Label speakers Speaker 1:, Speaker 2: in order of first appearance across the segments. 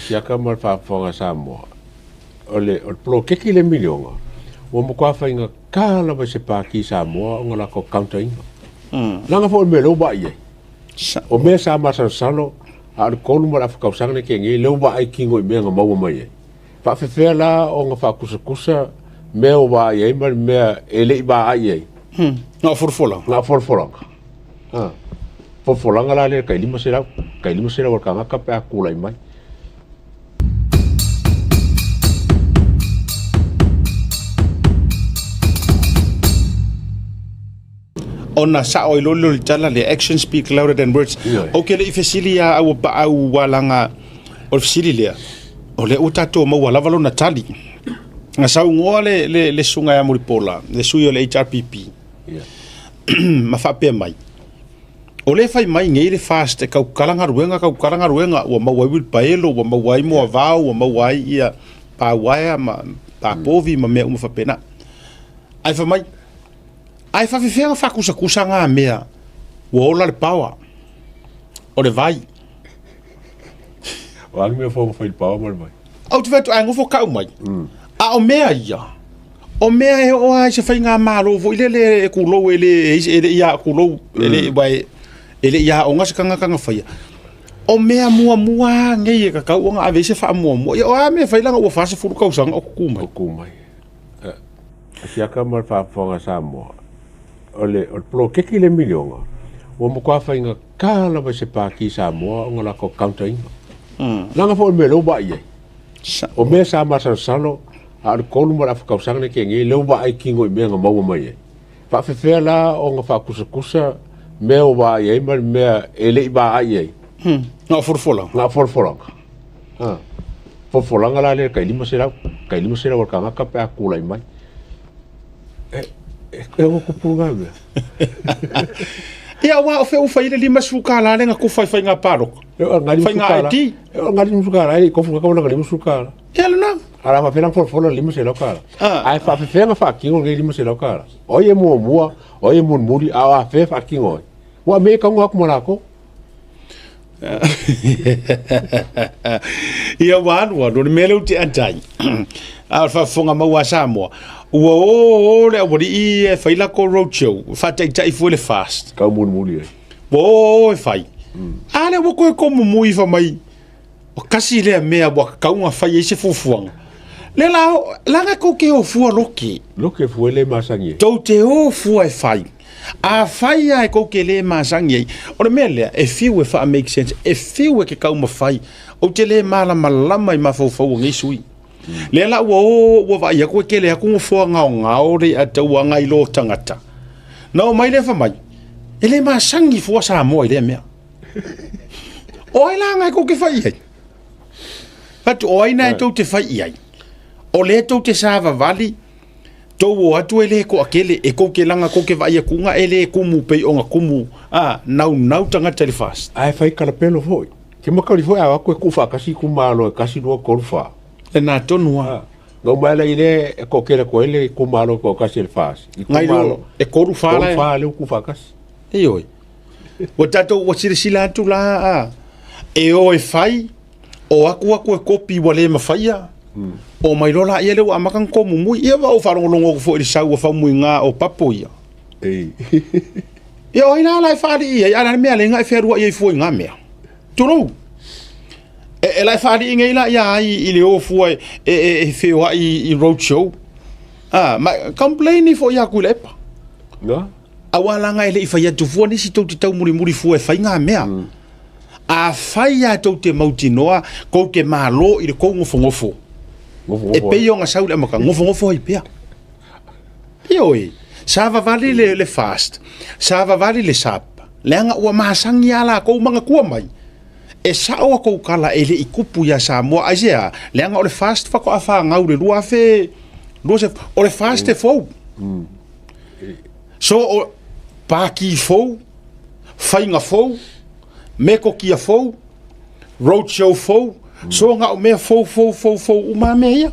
Speaker 1: Siaka ma le faafofoga a Samoa, o le poloketi le miliona, ua matua faigata lava i se Pati Samoa ona latou counter ina. Leaga foi o le mea o lea ua vaai i ai. O mea sa masalosalo, a o le 3 ma le afa tausaga lea na tea nei, lea ua vaai tino i mea na maua mai ai. Faafefea la ona faakusakusa mea ua vaai ai ma le mea e le i vaai ai?
Speaker 2: Na o folafolaga.
Speaker 1: Na o folafolaga. Ah. Folafolaga la lea tai 500, tai 500 o le tagata pe a tulai mai.
Speaker 2: Ona sao ai loa lea o le tala lea, actions speak louder than words. Ou te le i fesili ia au paau ua laga o le fesili lea, o lea ua tatou maua lava lona tali. Na saunoa le, le, le susuga ia Mulipola, le sui o le HRPP, ma faapea mai, o lea e fai mai nei le FAST e tautala galuega, tautala galuega, ua maua ai uilipaelo, ua maua ai moavao, ua maua ai ia pauaea ma papovi ma mea uma faapena. Ae fai mai, Ae faafefea ona faakusakusa ngā mea ua ola le paoa o le vai.
Speaker 1: O a mea fou fai le paoa ma le vai?
Speaker 2: Ou te fai atu, ae nofo kau mai. A o mea ia, o mea e oo lava i se faigamalo foi lele e kulou e le e le i a kulou e le e, e le i aoga se tagata na faia. O mea muamua lava nei e tatau ona ave i ai se faamuamua. Ia o a mea e fai leaga ua 40 tausaga o tutu mai.
Speaker 1: Tutu mai. Siaka ma le faafofoga a Samoa, o le poloketi le miliona, ua matua faigata lava i se Pati Samoa ona latou counter ina. Leaga foi o le mea o lea ua vaai i ai. O mea sa masalosalo, a o le 3 ma le afa tausaga lea na tea nei, lea ua vaai tino i mea na maua mai ai. Faafefea la ona faakusakusa mea ua vaai ai ma le mea e le i vaai i ai?
Speaker 2: Na o folafolaga.
Speaker 1: Na o folafolaga. Ah. Folafolaga la lea tai 500, tai 500 o le tagata pe a tulai mai. E, e, e ono tupu lena mea.
Speaker 2: Ia, aua o fea ua fai ai le 50 tala lea na tofa i faiga palota? Faiga ID.
Speaker 1: O nga 50 tala, e tofu nga na 50 tala.
Speaker 2: Ia lena.
Speaker 1: Ala faafefea la folafola le 500 tala. Ae faafefea na faatino lenei 500 tala. O ai e muamua, o ai e mulimuli, a o afea e faatino ai. Ua mea e tago atu ma latou.
Speaker 2: Ia ua alu alu, o le mea lea ou te ata ai, a o le faafofoga maua a Samoa, ua o o le aualii e fai lakou road show, faataitai fua le FAST.
Speaker 1: Tau mulimuli ai.
Speaker 2: Ua o o e fai. A lea ua toe tomumui fai mai, o kasi lea mea ua tatau ona fai ai se fuafuaga. Lea la, leaga tou te o fua loke.
Speaker 1: Loke fua e le masani ai.
Speaker 2: Tou te o fua e fai. Afai lava e tou te le masani ai, o le mea lea, e fiu e faa make sense, e fiu e ke taumafai. Ou te le malamalama i mafaufau o nei sui. Lea la ua o ua vaai atu e tele atu nofoa gaogao le a tau agai lo tagata. Na o mai lea fai mai, e le masani fua Samoa i lea mea. O ai la ngai tou te fai i ai? Fatu o ai na tou te fai i ai? O lea tou te savavali tou o atu e le toatele e kou te laga kou te vaai atu e le kumu pei ona kumu a naunau tagata i le FAST.
Speaker 1: Ae fai kalapelo foi. Ke makauli foi a o atu e tuufaatasi itumalo e 1, 2, 3, 4.
Speaker 2: Lena tonu a.
Speaker 1: Na uma ai la i le e toatele atu ai le itumalo e toatasi e le FAST.
Speaker 2: Itumalo e 3, 4 la.
Speaker 1: 3, 4 lea ua tuufaatasi.
Speaker 2: Ioe. Ua tatou ua silasila atu la a e o e fai o atu atu e kopi ua le mafaia o mai loa laia lea ua amata ona tomumui. Ia ua ou faalogologo atu foi i le sau a Faumuiga o Papo ia. Ia o ai la la e faalii ai, a o le a le mea lea na e fealuai ai fua i na mea? Tulou. E, e la e faalii nei la ia ai i le o fua e, e, e, e feoai i road show. Ah, ma complain ifo ia Tuilaepa.
Speaker 1: No.
Speaker 2: Aua laga e le i fai atu fua nisi tou te taumulimuli fua e fai ngā mea. Afai lava tou te mautinoa kou te malo i le kou nofonofo, e pei ona sau i le amataga, nofonofo ai pea. Ioe, savavali le, le FAST, savavali le SAP, leaga ua masani lava latou manatua mai. E sao a kou tala e le i kupu iā Samoa, aisea? Leaga o le FAST faatoa fanau i le 2020, o le FAST e fou. So, o pākī fou, faiga fou, metotia fou, road show fou, so na o mea fou, fou, fou, fou uma a mea ia.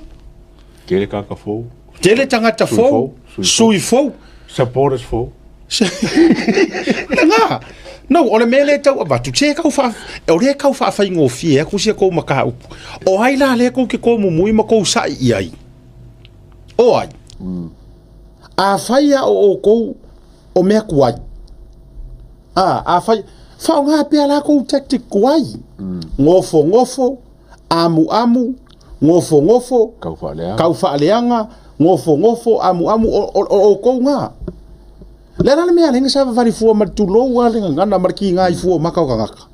Speaker 1: Tele tagata fou.
Speaker 2: Tele tagata fou, sui fou.
Speaker 1: Supporters fou.
Speaker 2: Lena. No, o le mea lea e tau avatu, se kau wha, o lea kau whaafaingofie aku sia kou mataupu. O ai la lea kou ke kōmumui ma kou sa'i i ai. O ai. A whai a o o kou o mea kuai. A, a whai, whaonga pea la kou tactic kuai. Ngofo ngofo, amu amu, ngofo ngofo,
Speaker 1: Kau whaaleanga.
Speaker 2: Kau whaaleanga, ngofo ngofo, amu amu, o, o, o, o kou ngā. Le la le mea lenga sa vavali fua ma le tulou a le gagana ma le kiga i fua o maka o tagata.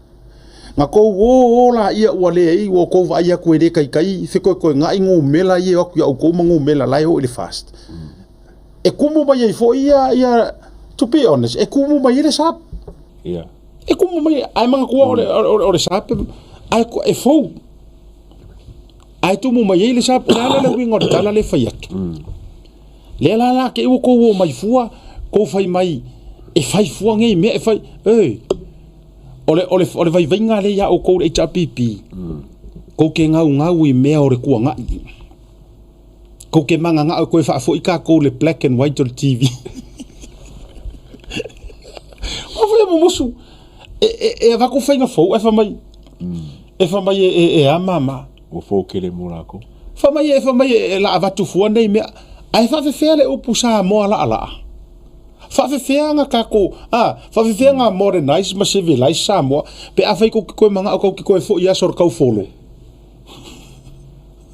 Speaker 2: Na kou o o la ia ua le ai ua kou vaai atu e le kaikai fekoekoegaʻi gomela ia e o atu ia oukou ma gomela la e oo i le fast. E kumu mai ai foi ia ia to be honest e kumu mai ai le sap.
Speaker 1: Yeah.
Speaker 2: E kumu mai ai manatua o le o le sap ae e fou. Ae tumu mai ai le sap o le a le uiga o le tala le fai atu. Lea la la ke ua kou o mai fua, kou fai mai e fai fua nei mea e fai, e, o le, o le, o le vaivaiga lea ia oukou le HRPP, kou ke gaugau i mea o le kuanaʻi. Kou ke magagaʻo e koe faafoi kākou le black and white o le TV. O fai momosu, e, e, e avako faiga fou, e fa mai, e fa mai e, e, e a mama.
Speaker 1: Ua fou tele mo lākou.
Speaker 2: Fa mai e, fa mai e, e la avatu fua nei mea. Ae faafefea le upu Samoa laalaa? Faafefea nga kākou, a, faafefea nga modernize ma civilize Samoa, pe afai kou ke koe magao kou ke koe foʻi aso o le kaufolo.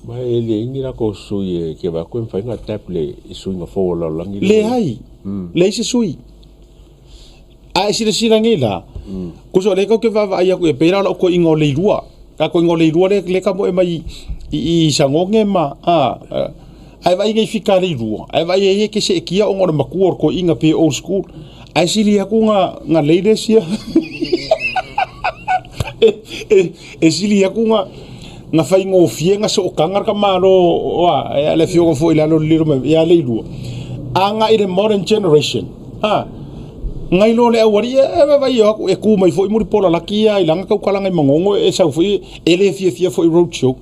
Speaker 1: Ma e leai ni lākou sui e ke vaai atu e mafai ona adapt le i suiga fou o le lalolagi lea.
Speaker 2: Leai, leai se sui. A e silasila nei la, kuso o lea kou ke vaavaai atu e pei la o lau koiga o Leilua. Ka koiga o Leilua lea lea ka moe mai i i Sagoge ma a ae vaai nei fika a Leilua, ae vaai ai e ke seetia ona o le matua o le koiga pe old school. Ae sili atu nga nga ladies ia e sili atu nga nga faigofie nga sootaga le tamalo a le afioga foi i lalo o le lilo mai ia Leilua. Agai i le modern generation a ngai loa le aualii e vaavaai atu e tu mai foi Mulipola laki ia i lana tautalaga i Manono e sau foi e le fiafia foi road show.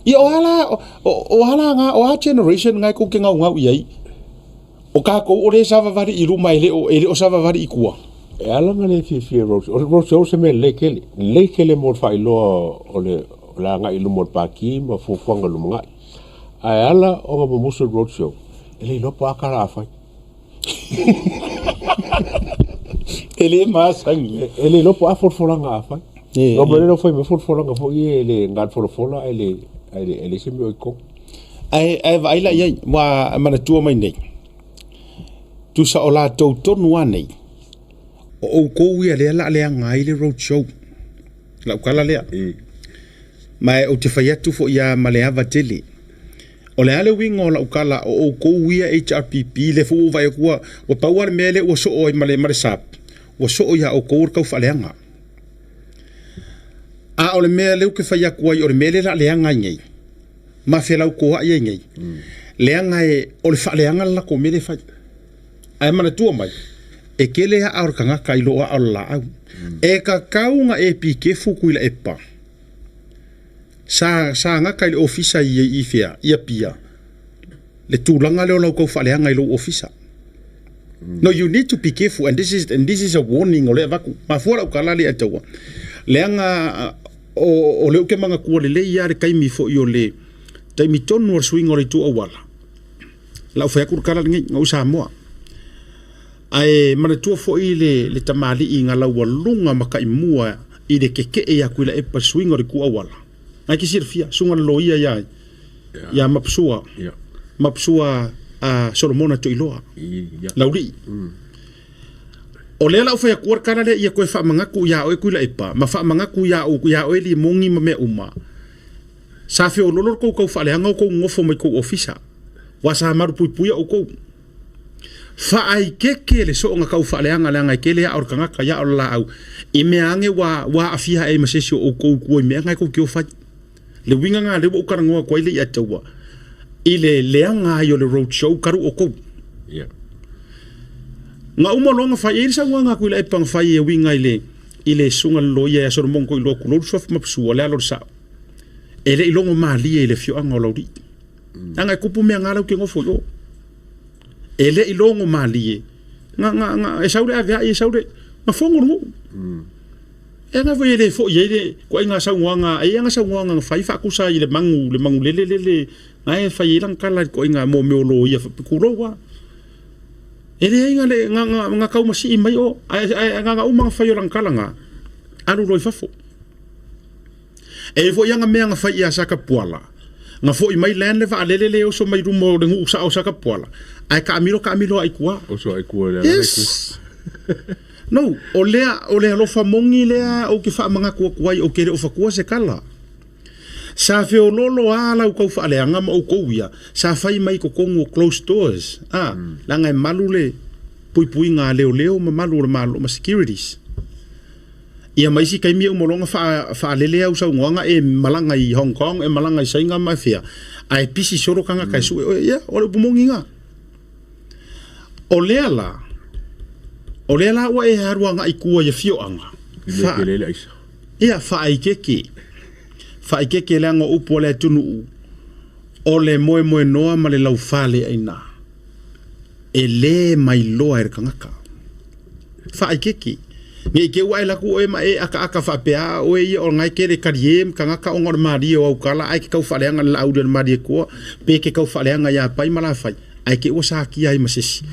Speaker 2: Ia o a la o a la na o a generation na e kou te gaugau i ai. O kākou o le savavali i luma e le o e le o savavali i tua.
Speaker 1: E ala na le fiafia road show. O le road show se mea lelei tele. Lelei tele mo le faailoa o le o le agai i luma o le pākī ma fuafuaga lumanai. Ae ala ona mamusu le road show, e le iloa po o a tala a fai.
Speaker 2: E le masani.
Speaker 1: E le iloa po o a folafolaga a fai. No ma le fai mai folafolaga foi e le na o le folafola ae le ae leai se mea o i totonu.
Speaker 2: Ae ae vaai la i ai, ua manatua mai nei, tusa o latou tonu lava nei, o outou ia lea o le a leaga ai le road show. Lau tala lea. Ma ou te fai atu foi lava ma le ava tele. O le a le uiga o lau tala o outou ia HRPP, lea foi ua ou vaai atu ua ua pau lava le mea lea ua soo ai ma le ma le SAP, ua soo ia outou le taufaaleaga. A o le mea lea ou te fai atu ai o le mea lea o le a leaga ai nei, ma felautoaʻi ai nei, leaga e o le faaleaga le latou mea lea e fai. Ae manatua mai, e tele aa o le tagata i loo aa o le laau. E tatau ona e pikefu Tuilaepa. Sa, sa gata i le ofisa i, i fea, i Apia, le tulaga lea o lau tau faaleaga i lou ofisa. No, you need to be careful and this is, and this is a warning o lea avatu. Mafua lau tala lea e taua. Leaga o, o lea ou te manatua lelei lava le taimi foi o le taimi tonu o le suiga o le itu auala. Lau fai atu le tala lenei, na ou Samoa. Ae manatua foi le, le tamalii na laualuga ma taimua i le kekee ia Tuilaepa i le suiga o le itu auala. Na e te silafia, suiga le loia ia, ia Mapusua, Mapusua a Solomona Tuiloa, Laulii. O lea la ou fai atua le tala lea ia toe faamanatu ia oe Tuilaepa, ma faamanatu ia ou, ia oe Limogi ma mea uma. Sa feololo le tou tau faaleaga o tou nofo mai tou ofisa, ua sa malupuipuia outou. Faaikeke le sooga tau faaleaga leaga e tele aa o le tagata ia o le laau i mea age ua ua aafia ai ma se isi o outou i tua i mea na e tou te o fai. Le uiga na lea ua ou talanoa atu ai le ia taua i le leaga ai o le road show talu outou.
Speaker 1: Yeah.
Speaker 2: Na uma loa na fai ai le saunoaga a Tuilaepa na fai e uiga i le i le susuga i le loia ia Solomon Toiloa tulou le suafa Mapusua le alo o le sao. E le i logo malie i le afioaga o Laulii. Leaga e kupu mea nga lau ke nofo i o. E le i logo malie. Ga, ga, ga, e sau le avea'i, e sau le, ga fogo le nu'u. E aga foi e le fo'i ai le ituaiga saunoaga, e i ai aga saunoaga na fai faatusa ai i le magu, le manulele lele na e fai ai lana tala i le ituaiga mo mea o loia, tulou lava. E leai na le, na, na, na taumasii mai o, ae, ae na ona uma ona fai o lana tala na, alu loa i fafo. E i ai foi aga mea na fai ia Satapuala, na foi mai land le vaalele le oso mai luma o le nuu sao o Satapuala, ae taamilo taamilo lava i tua.
Speaker 1: Oso lava i tua i le ala
Speaker 2: Yes. No, o lea, o le alofa moni lea ou te faamanatu atu ai, ou te le o fatua se tala. Sa feoloolo lava lau tau faaleaga ma outou ia, sa fai mai i totonu o closed doors, a, leaga e malu le puipuiga a leoleo ma malu o le Malo ma securities. Ia ma isi taimi e uma loa ona faalele au saunoaga e malaga i Hong Kong, e malaga i Saina ma fea, ae pisi solo tagata e sue oe. Ia, o le upu moni lena. O lea la, o lea la ua e alu agai i tua i afioaga.
Speaker 1: I mea tele ai le aisa.
Speaker 2: Ia, faaikeke. Faaikeke leaga o upu a le atunuu, o le moemoenoa ma le laufaleaina. E lē mailoa e le tagata. Faaikeke. Ne i te i ua e laku oe ma e akaaka faapea a oe ia o lena e tele talie ma tagata ona o le malie o au tala ae ke tau faaleaga i le laauli o le Malietoa pe ke tau faaleaga ia Pai ma Lafai ae te i ua satia ai ma sesi.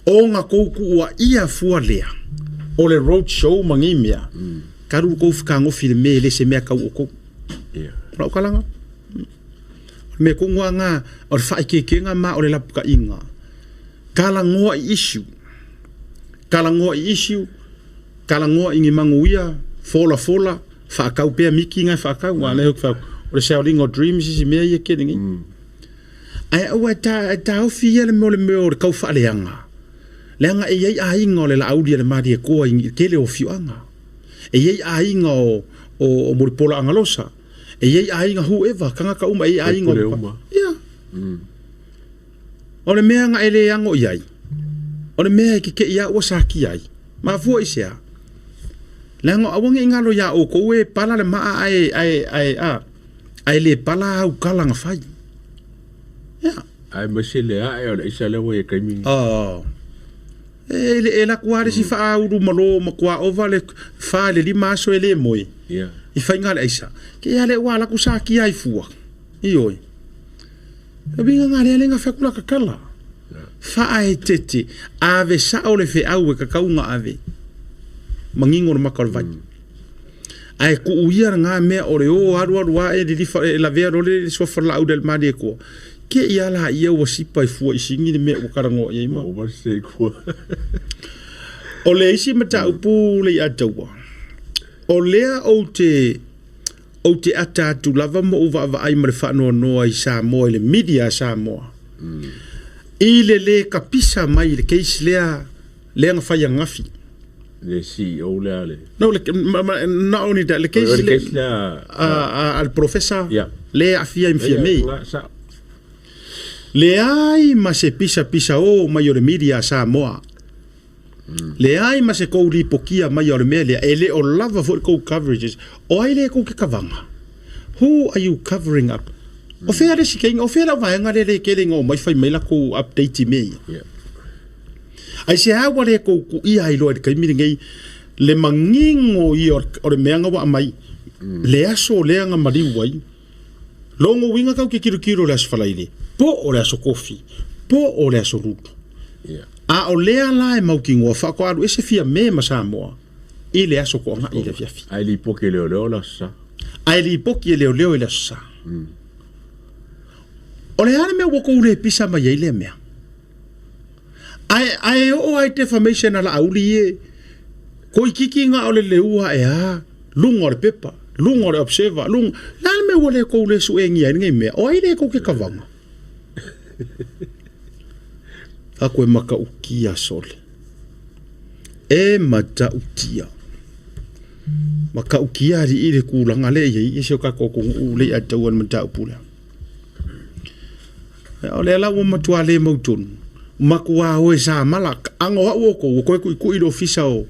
Speaker 2: Ona tou tuuaia fua lea o le road show ma nei mea, talu le tou fetagofi i le mea e le se mea tau outou. O lau talaga. O le mea tonu lava lena, o le faaikeikega ma o le lapataiga. Talanoa i issue, talanoa i issue, talanoa i ni manuia, folafola, faatau pea miki na e faatau. Aua o lea ou te fai atu, o le selling o dreams isi mea ia e tele nei. Ae aua e ta, e taofi ia le mea o le mea o le tau faaleaga, leaga e i ai aiga o le Laauli a le Malietoa i le tele o afioaga. E i ai aiga o, o, o Mulipola Agalosa. E i ai aiga whoever, tagata uma, e i ai aiga o...
Speaker 1: Uma.
Speaker 2: Ia. O le mea na e le ano i ai, o le mea e kekeʻi a ua sakia ai. Mafua i se a? Leaga aua ne i galo iā ʻoukou e pala le maa ae, ae, ae, a, ae le pala au kala na fai. Ia.
Speaker 1: Aemaise le ae o le aisa lea ua i ai i le taimi lenei.
Speaker 2: Oh. E le e laku lava le isi faaulu malo matua ova le fa i le lima aso e le moe.
Speaker 1: Ia.
Speaker 2: I faiga le aisa. Ke ia le ua laku sakia ai fua. Ioe. E uiga ngā lea lenga fai atu la tatala. Faaeteete, ave sao le feau e tatau ona ave. Manino le maka o le vai. Ae tuu ia lena mea o le o alualu ae lilifa e lavea loa le suafa o le laau i le Malietoa. Te i a laia ua sipa i fua i sini le mea ua talanoa i ai ma. O le isi mataupu Leiataua, o lea ou te ou te ata atu lava ma ou vaavaai ma le faanoanoa i Samoa i le media a Samoa i le lē kapisa mai i le case lea lea na fai ananafi.
Speaker 1: Le CEO lea le.
Speaker 2: No, le, not only that, le case,
Speaker 1: le case lea
Speaker 2: a, a, le professor
Speaker 1: yeah.
Speaker 2: le aafia i Mfia Mei.
Speaker 1: Sa.
Speaker 2: Leai ma se pisapisa o mai o le media a Samoa. Leai ma se kou lipokia mai o le mea lea, e le o lava foi le kou coverages. O ai lea kou ke kavaga? Who are you covering up? O fea le isi keinga, o fea lau vaega lea le kele inga o mai fai mai la kou update i mea ia.
Speaker 1: Yeah.
Speaker 2: Aisea ua le kou kuia ai loa i le taimi lenei le manino ia o le mea na ua aumai, le aso lea na maliu ai, Logo uiga kau ke kilokilo o le Aso Faraile, po o le Aso Kofi, po o le Aso Lulu.
Speaker 1: Yeah.
Speaker 2: A o lea la e mautinoa faatoa alu ese Fiame ma Samoa i le aso toaga'i i le afiafi.
Speaker 1: Ae lipoki e leoleo le Aso Sa.
Speaker 2: Ae lipoki e leoleo i le Aso Sa. O le a le mea ua tou le pisa mai ai lea mea? Ae, ae oo ai defamation a Laauli e toeitiiti na o le leua ae a luga o le pepa, luga o le Observer, luga, le a le mea ua le tou le suegia ai lenei mea? O ai le tou ke kavaga? Aku e matautia sole. E matautia. Matautia alii le tulaga lea e i ai i si o tatou atunuu le i ataua i le mataupu lea. O lea la ua matua le mautonu, matua o e samala, aga o au outou, ua toe tuitui i le ofisa o,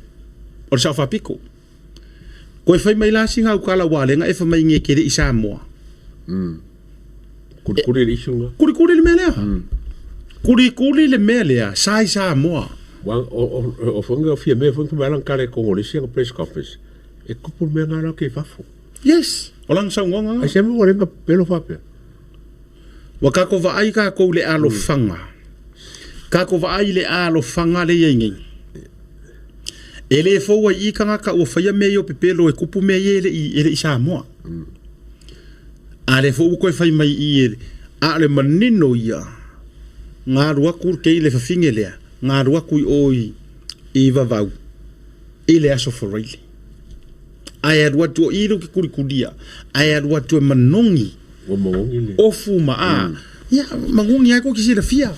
Speaker 2: o le Sao Faapito. Toe fai mai la sina aukala ua lea na e fai mai nei e te le i Samoa.
Speaker 1: Kulikuli le issue lena.
Speaker 2: Kulikuli le mea lea. Kulikuli le mea lea, sa i Samoa.
Speaker 1: Ua o foi nga Fiamē foi nga fai mai kala e Kongolesi nga press conference e kupu le mea nga la ke i fafo.
Speaker 2: Yes, o lana saunoaga
Speaker 1: Ai se mea ua le nga pelo faapea.
Speaker 2: Ua kako vaai kakou i le alofaga. Kako vaai i le alofaga le iai nei. E le fou ai i tagata ua faia mea ia o pepelo e kupu mea ia e le i e le i Samoa. A lea foi ua toe fai mai i i a o le manino ia, na alu atu le le fafine lea, na alu atu i o i Vavau i le Aso Faraile. Ae alu atu o i le ou te tulitulia, ae alu atu e manogi.
Speaker 1: Ua magogi le.
Speaker 2: Ofu ma a. Ia, magogi lava kou te silafia.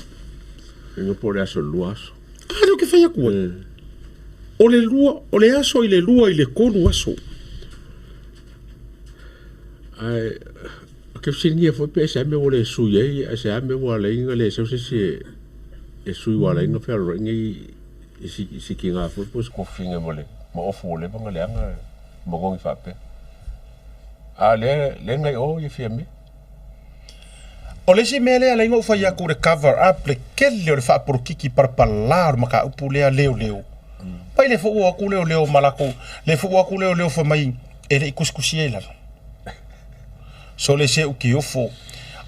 Speaker 1: Inga po o le aso lua aso.
Speaker 2: A lea ou te fai atu ai. O le lua, o le aso i le lua i le tolu aso.
Speaker 1: Ae ou te fesiligia foi pe aisea mea ua le sui ai, aisea mea ua ala ai ona le sau se isi e sui ua ala ai ona fealualuai nei i sikiga foi po o se kofiga ma le ma ofu ua leva ona leaga magogi faapea. A o lea lea na i o ia Fiamē.
Speaker 2: O le isi mea lea e ala ai ona ou fai atu le cover up le tele o le faapolokiki palapala o le mataupu lea leoleo. Mai le foi ua o atu leoleo ma latou, le foi ua o atu leoleo fai mai e le i tusitusia i lalo. Sole se u ke ofo.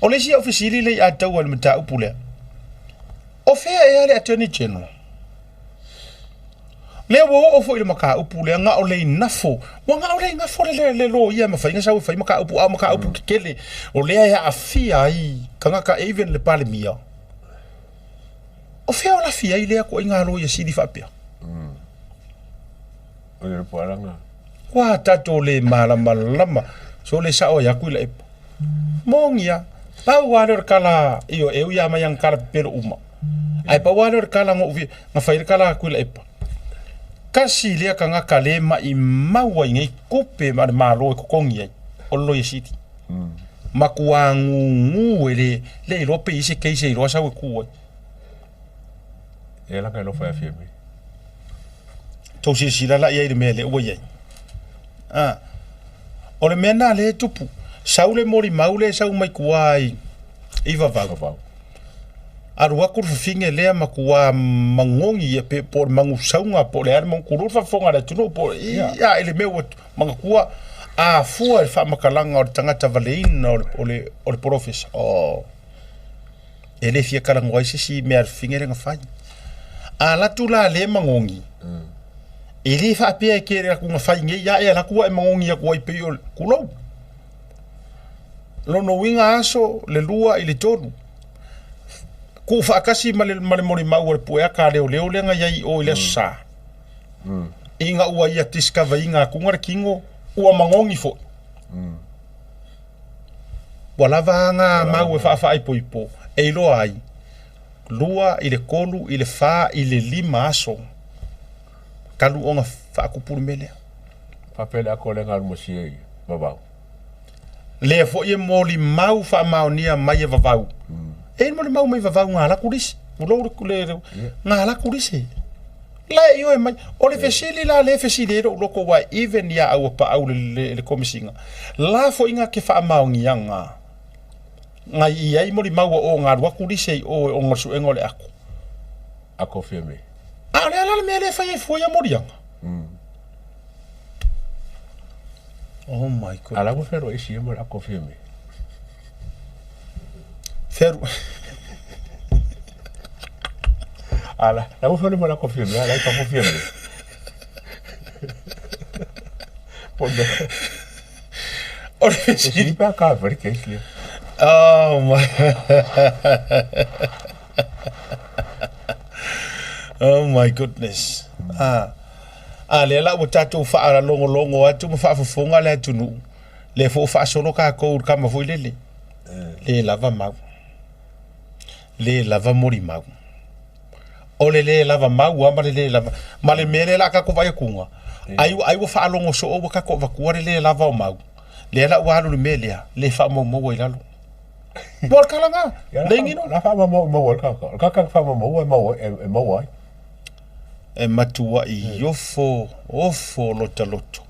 Speaker 2: O le isi au fesili lea i ataua i le mataupu lea, o fea ea le Attorney General? Lea ua oo foi i le mataupu lea, na o le inafo, ua na o le inafo le, le, le loia e mafai ona sau e fai mataupu, a o mataupu tetele, o lea e aafia ai tagata, even le Palemia. O fea o lafi ai lea ituaiga loia sili faapea?
Speaker 1: O le pualaga.
Speaker 2: Ua tatou le malamalama, so le sao ai aku i la epo. Moni a, pau lava lea o le tala, ioe, e ui lava mai ana tala pepelo uma, ae pau lava lea o le tala na ou na fai ai le tala atu i la epa. Tasi lea tagata le maimau ai nei tupe ma le Malo e totogi ai, o le Loia Sili. Matua gugu e le, le iloa pe i ai se case e iloa sau e tu ai.
Speaker 1: E ala ka alofa ia Fiamē.
Speaker 2: Tou silasila la i ai i le mea lea ua i ai. A, o le mea lena lea e tupu. Sau le molimau lea e sau mai tua i, i Vavau.
Speaker 1: Vavau.
Speaker 2: Alu atu le fafine lea matua magogi ia pe po o le magusauga po o le a le magu tulou le faafofoga a le atunuu po o ia i le mea ua manatua a fua i le faamatalaga o le tagata valeina o le o le o le polofesa. Oh. E le fia talanoa ai se isi mea a le fafine lea na fai. A alu atu la lea magogi, e le faapea e te alu atu na fai nei a e alu atu e magogi atu ai pei o le tulou. Lona uiga aso le lua i le tolu, tuufaatasi ma le ma le molimau a le pueata a leoleo lea na i ai i o i le Aso Sa. Ina ua ia discover ina atuga le tino ua magogi foi. Ua lava a ngā mau e faafaaipoipo e iloa ai, lua i le tolu i le fa i le lima aso talu ona faatupu le mea lea.
Speaker 1: Faapea le ako le galu masia i Vavau.
Speaker 2: Lea foi e molimau faamaonia mai e Vavau. E molimau mai Vavau ngā laku lisi. Tulou le, le, ngā laku lisi. La e ioe mai. O le fesili la le fesili ai lou loko aua even ia au paau le, le, le komisiga. La foi nga ke faamaoniaga ngai i ai molimau o nga alu atu lise i o ona o le suega o le ako.
Speaker 1: Ako Fiamē.
Speaker 2: A o le a la le mea lea e fai ai fua ia moliaga? Oh my
Speaker 1: goodness. A la ua fealuai sia ma le ako Fiamē.
Speaker 2: Fealu...
Speaker 1: A la, la ua fealuai ma le ako Fiamē, a la i fafo Fiamē. Po o le mea.
Speaker 2: O le fesili.
Speaker 1: E pe a ka fai le case lea.
Speaker 2: Oh my. Oh my goodness. Ah. A lea la ua tatou faalogologo atu ma faafofoga le atunuu, lea foi ua faasolo tatou i le kama foi lele, le lava mau, le lava molimau. O le le lava mau lava ma le le lava, ma le mea lea o le a tatou vaai atuga, ai ua ai ua faalogo soo ua tatou avatua le le lava o mau, lea la ua alu i le mea lea, le faamaumauina i lalo. Mo le tala lena, le igi
Speaker 1: O le a faamaumau ai le tagata? O le tagata e faamaumau e maua ai.
Speaker 2: E matuai ofo, ofo lota loto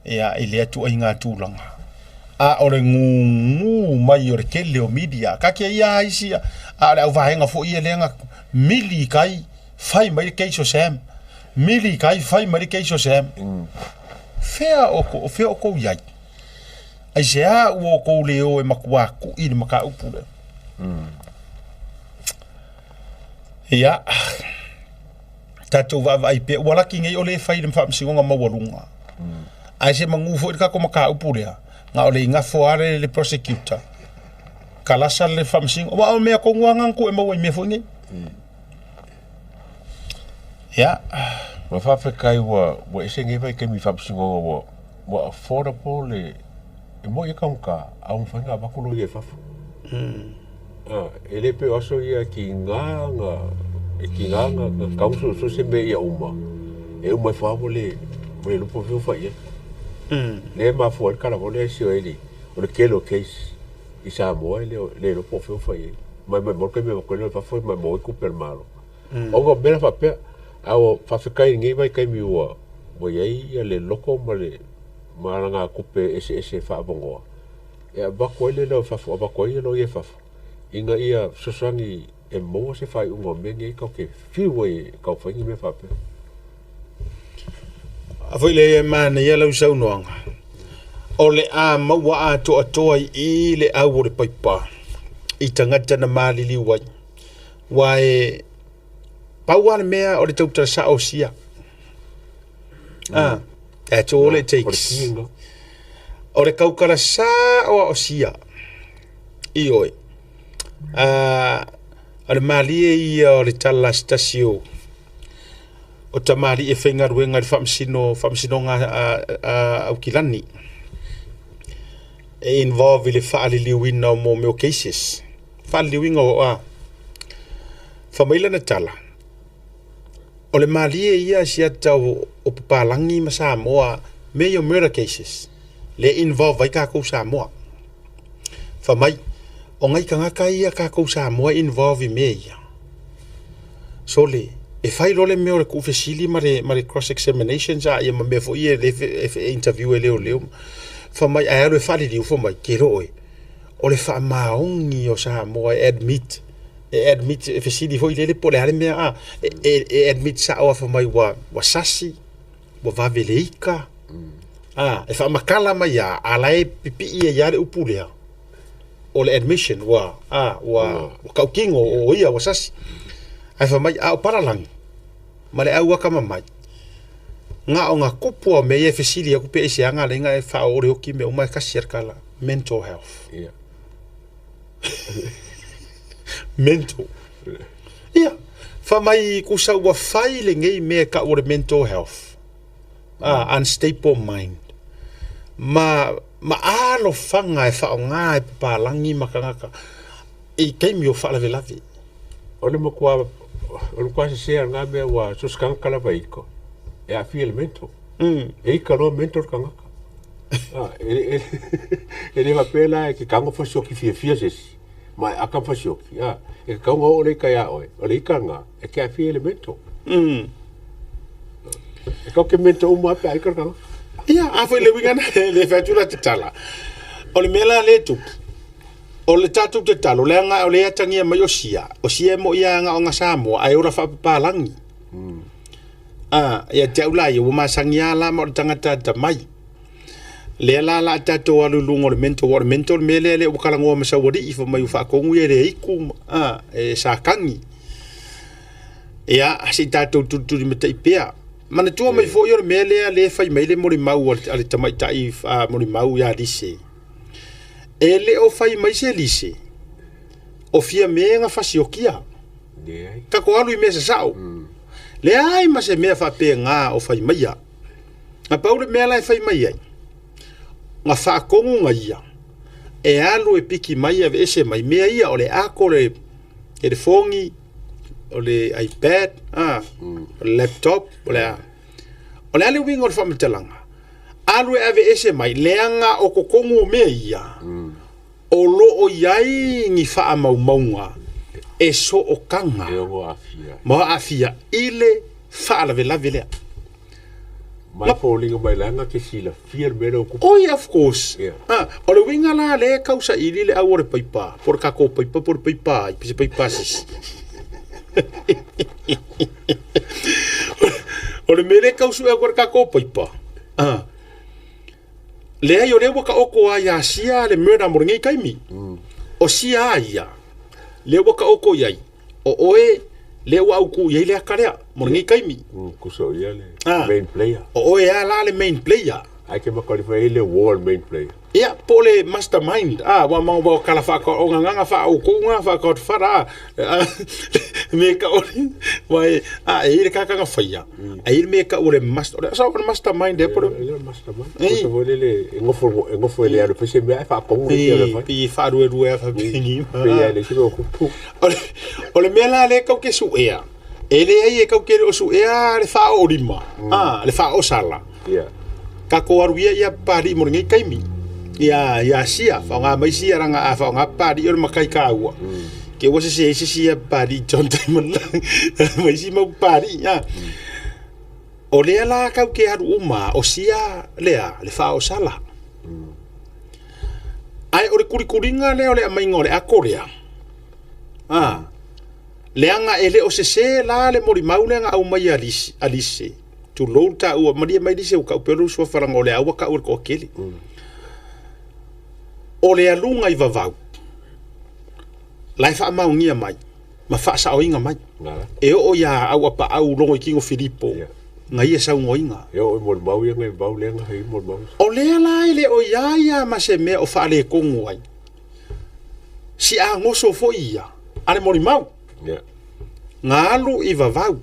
Speaker 2: ia i lea ituaiga tulaga. A o le gugu mai o le tele o media, kake ia a isi, a o le auvaega foi ia lea na mili i tai, Fai mai le case o Sam. Mili i kai, fai mai le case o Sam. Fea o ko, fea o kou iai? Aisea ua outou le o e matua kuʻi i le mataupu lea? Ia, tatou vaavaai pea, ua laki nei o lea e fai le faamasinoga maualuga. Ae se manu foi le tatou mataupu lea, na o le igafo lava le, le prosecutor, kalasa le faamasino. Aua o mea tonu lava na na tuu e maua i mea foi nei. Ia.
Speaker 1: Ua faafetai ua ua ese nei vaitaimi i faamasinoga ua ua affordable le e moi e taugata a ua mafai ona avatu loia i fafo. E le pei o aso ia e tiga ona e tiga ona tatau ona suesue se mea ia uma e uma ifo lava ua le ua le iloa po o fea ua fai i ai. Lea e mafua ai le tala foi lea a si o Eli o le tele o case i Samoa e le o le iloa po o fea ua fai i ai. Ma e maumau le taimi e avatu ai loa i fafo e maumau ai tupe a le Malo. Ona o mea la faapea, a ua faafetai i lenei vaitaimi ua ua i ai ia le loto ma le ma alagatupe eseese e faaavanoa e avatu ai le leo i fafo, avatu ai loia i fafo ina ia fesoasoani e maua se faaiuga o mea nei tatou te fiu ai e taumafai ni mea faapea.
Speaker 2: A foi lea e manaia lau saunoaga, o le a maua atoatoa i i le au o le paipa i tagata na maliliu ai. Aua e pau lava le mea o le tautala sao o sia. Ah, that's all it takes. O le tautala sao o sia. Ioe. Ah, o le malie ia o le tala a se tasi o o tamalii e faigaluega i le faamasino faamasinoga a Aukilani e involve i le faaliliuina o mea o cases. Faaliliuina o a? Fai mai lana tala, o le malie ia siata o papalagi ma Samoa mea ia o murder cases lea e involve ai tatou Samoa. Fai mai, o nai tagata ia tatou Samoa e involve i mea ia, sole, e fai loa le mea o le tuufesili ma le ma le cross examinations a ia ma mea foi ia lea e interview e leoleo. Fai mai ae alu e faaliliu fai mai, ke loe, o le faamaoni o Samoa e admit, e admit e fesili foi lele po o le a le mea a, e admit sao lava fai mai ua ua sasi, ua vave le ika, a, e faamatala mai lava a o la e pipii ai lava le upu lea o le admission ua a ua ua tautino o ia ua sasi. Ae fai mai, a o palalagi ma le au atamamai, na ona tupu lava o mea ia e fesili atu pe aisea na ala ai ona e faaoo le oti mea uma e tasi lava le tala, mental health. Mental. Ia, fai mai kusa ua fai lenei mea e tau o le mental health. Ah, unstable mind. Ma, ma alofaga e faaaoga e papalagi ma tagata i taimi o faalavelave.
Speaker 1: O le matua, o le matua sese lava o lena mea ua so o se tagata lava e ika, e aafia i le mental. E ika loa mental le tagata. Ah, e, e, e le faapea la e te tago fasioki fiafia se isi, ma e aka ma fasioki. Ah, e tatau ona oo le ika iā oe, o le ika lena, e te aafia i le mental. E kau ke mental uma lava pe a ika le tagata.
Speaker 2: Ia, a foi le uiga lena, e le fai atu la tatala. O le mea la lea e tupu, o le tatou tatalo, leaga o lea e atagia mai o sia, o sia e moi lava na o na Samoa ae ola faapapalagi. A, ia te au la ia, ua masani lava la ma o le tagata atamai. Lea la la tatou alu i luga o le mental, aua o le mental le mea lea lea ua talanoa ma Saualii fai mai ua faatonu ia e le aitu, a, e satani. Ia, se i tatou tulitulimatai pea. Manatua mai foi o le mea lea lea e fai mai le molimau a le tamaitai molimau ia Lise. E le o fai mai se Lise o Fiame na fasiokia. Tatou alu i mea sasao. Leai ma se mea faapena o fai maia. Na pau le mea la e fai mai ai, na faatonu na ia e alu e piki mai aveese mai mea ia o le ako le telefoni, o le iPad, a, o le laptop, o le a. O le a le uiga o le faamatalaga? Alu e aveese mai, leaga o totonu o mea ia, o lo o i ai ni faamaumauga e sootaga
Speaker 1: E ono aafia.
Speaker 2: ma aafia i le faalavelave lea.
Speaker 1: Ma e foliga mai leaga te silafia le mea lea ua tupu.
Speaker 2: Oh yeah, of course.
Speaker 1: Yeah.
Speaker 2: Ah, o le uiga la lea e tausaili le au o le paipa, po o le tatou paipa po o le paipa ai, se paipa sisi. O le mea lea e tau sue atu ai le tatou paipa, a, leai o lea ua taoto lava ia Sia le murder mo lenei taimi. O Sia a ia, lea ua taoto i ai, o oe lea ua autu i ai le ata lea mo lenei taimi.
Speaker 1: Tusa o ia le main player.
Speaker 2: O oe lava la le main player.
Speaker 1: Ae ke ma qualify ai le war main player.
Speaker 2: Ia, po o le mastermind, a, ua ma ua kala whaaka, o ngā nganga wha o kou ngā whaaka o te whara, a, me ka o le, wa e, a, e i le kakanga whaia, a i le me ka o le master, o le, sa o le mastermind e po le,
Speaker 1: Le mastermind. Ko se foi le e ngofo e ngofo e le alu fai se mea e whaakongu le tia le fai.
Speaker 2: Pi whaaruerue a whapengi.
Speaker 1: Pe ia le se mea o kupu.
Speaker 2: O le mea la le kau ke suea, e le ai e kau ke o suea le wha o lima, a, le wha o sala.
Speaker 1: Ia.
Speaker 2: Kako aru ia ia pari mo lenei taimi. Ia ia sia whaonga mai sia ranga a whaonga pari o le makai kāua. Ke ua se se se sia pari John Diamond mai si mau pari ia. O lea la kau ke aru uma o sia lea le wha o sala. Ai o le kurikuringa lea o le amainga o le ako lea. A leaga e le o sesē la le molimau lea na aumai e Alise, tulou le taua, malie mai Lise ua tau pea lou suafa leaga o le a ua tau e le toatele. O le aluga i vavau, la e faamaonia mai ma faasaoina mai, e oo iā Auapaau Logoitino Filipo na ia saunoaina.
Speaker 1: E oo i molimau ia na i vavau lea na fai ai molimau.
Speaker 2: O lea la e le o iā ia ma se mea o faaletonu ai. Siagoso foi ia a le molimau. Na alu i vavau.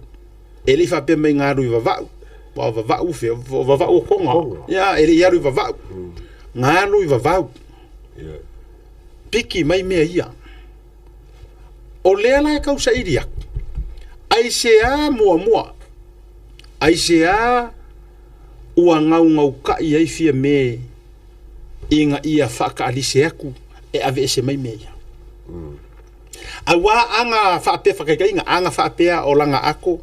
Speaker 2: E le i faapea mai na alu i vavau. Aua o vavau fea, o vavau o Toga. Ia, e le i alu i vavau. Na alu i vavau. Piki mai mea ia. O lea la e tau saili atu. Aisea muamua? Aisea ua gaugaukaʻi ai Fiame ina ia faakaalise atu e aveese mai mea ia? Auā aga faapea faataitaiga, aga faapea o lana ako,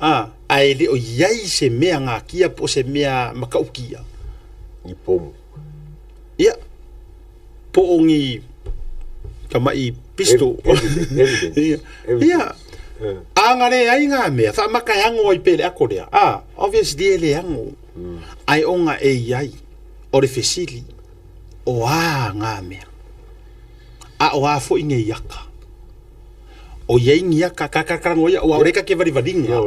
Speaker 2: a, ae le o i ai se mea nakia po o se mea matautia.
Speaker 1: Ni pomu.
Speaker 2: Ia, po o ni tamaʻi pistol.
Speaker 1: Evidence.
Speaker 2: Ia, aga leai ngā mea, whaamaka e ango ai pe le ako lea. A, obviously e le ango. Ae ona e i ai, o le fesili, o a ngā mea. A o a foi nei aka. O i ai ni aka, ka ka ka ngoia, o a reka ke valivaliga.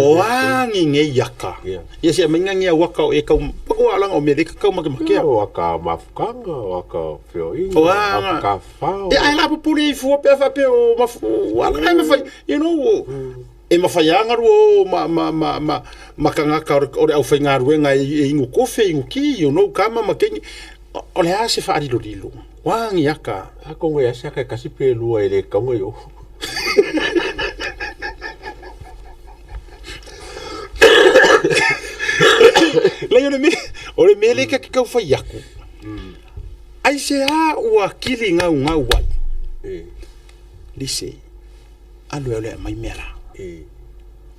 Speaker 2: O a ni nei aka. Ia se mainga ni au aka o e kau, pako a langa o mea reka kau make makea.
Speaker 1: O aka mafukanga, o aka feoiga, o aka whao.
Speaker 2: Ia ai la pupuri i fua pea whapea o mafu, o ala ai mawhai, you know, e mawhai angaru o ma, ma, ma, ma, ma kangaka o le au whaingaruenga e ingu kofe, ingu ki, you know, kama ma kengi. O le a se whaarilorilo. Wa ngi aka.
Speaker 1: A kongo ia se aka e kasi pe lua e le kaunga i o.
Speaker 2: Lei o le mea, o le mea lea ka ke kau whai aku. Ai se a ua kili ngau ngau ai. Lise, alu e o le mai mea la.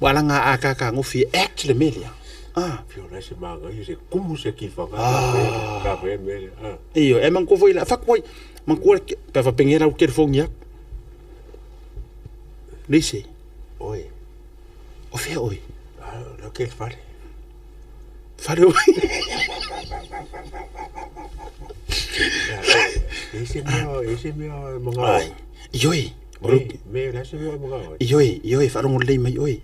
Speaker 2: Ua ala ngā a kākā ngofi e act le mea lea. Ah.
Speaker 1: Fio lai se māngai, se kumu se ki whanga, ka whea, ka whea mea lea. Ah.
Speaker 2: Iyo, e mangko foi la, whakuai, mangko le, pe whapenge rau telefongi aku. Lise.
Speaker 1: Oi.
Speaker 2: O whea oi?
Speaker 1: Ah, la ke whare.
Speaker 2: Whare oi.
Speaker 1: E se mea, e se mea e mga oi.
Speaker 2: Ioi.
Speaker 1: Me, la se mea e mga oi.
Speaker 2: Ioi, ioi, wharongo lei mai oi.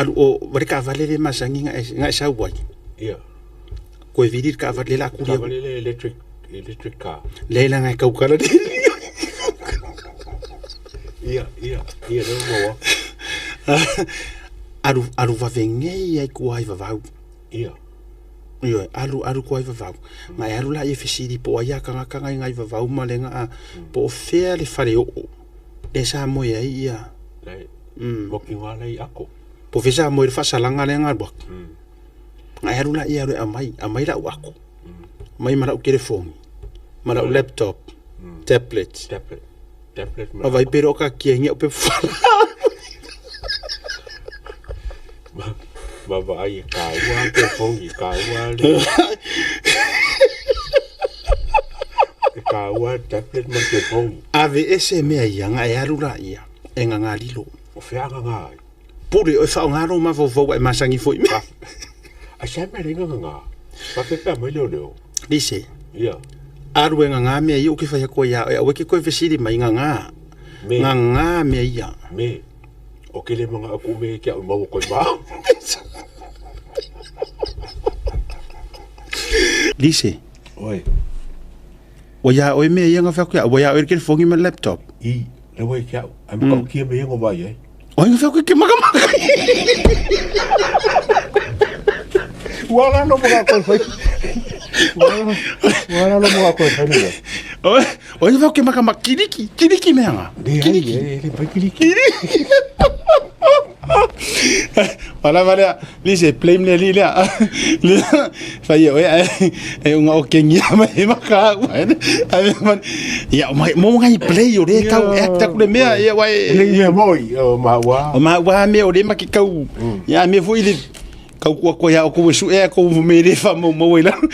Speaker 2: Alu o ware ka vale le masangi nga e, nga e sau ai.
Speaker 1: Ia.
Speaker 2: Koe viri ka vale la
Speaker 1: kuri. Ka vale le electric, electric car.
Speaker 2: Le la nga kau kala.
Speaker 1: Ia, ia, ia, leo maua.
Speaker 2: Alu, alu vavengei ai kua ai vavau.
Speaker 1: Ia.
Speaker 2: Ioe, alu, alu kua ai vavau. Nga e alu la i fesili po o ai a kangakanga i ngai vavau ma le nga a, po o fea le fale oo. Le sa moe ai ia.
Speaker 1: Lai, moki ngā lei ako.
Speaker 2: Po o fea sa moe le faasalaga lea nga alu atu. Nga e alu la i alu e aumai, aumai lau ako. Mai ma lau telefoni, ma lau laptop, tablet.
Speaker 1: Tablet. Tablet ma.
Speaker 2: Ma vai pere o ka kia ngia o pe whala.
Speaker 1: Ma, ma vaai e kāua telefoni, kāua le. E kāua tablet ma telefoni.
Speaker 2: Ave ese mea ia, nga e alu la ia, e nga nga lilo.
Speaker 1: O fea nganga ai?
Speaker 2: Pule oe faaaoga lou mafaufau ua e masani foi i mea.
Speaker 1: Ai se a mea le nganga? Faapea mai leo leo.
Speaker 2: Lise.
Speaker 1: Ia.
Speaker 2: Alu e nganga mea ia ou te fai atu ai ia oe, aua e te toe fesili mai nganga.
Speaker 1: Me.
Speaker 2: Nganga mea ia.
Speaker 1: Me. O ke le manga aku me ke au maua koe ma.
Speaker 2: Lise.
Speaker 1: Oi.
Speaker 2: Ua iā oe mea ia nga fai atu ia, ua iā oe le telefoni ma le laptop.
Speaker 1: I, le ua i ke au, ai maka ukia me ia ngo vai ai.
Speaker 2: Oi nga fai atu ke makamaka.
Speaker 1: Ua la no maka koe fai. Ua la no maka koe fai ni.
Speaker 2: Oi, oi nga fai atu ke makamaka kiliki, kiliki mea nga.
Speaker 1: Kiliki. Le pai kiliki.
Speaker 2: Wala lava lea, lise blame le alii lea. Lea, fai e oe ae e unga o kengia mai e maka au. Ia, mai mo ngai play o le tau e act aku le mea ia wai.
Speaker 1: Le ia moi o maua.
Speaker 2: O maua me o le maki kau. Ia me foi le kau kua koe ia o kou e su e kou me le fa mo mo i lalo.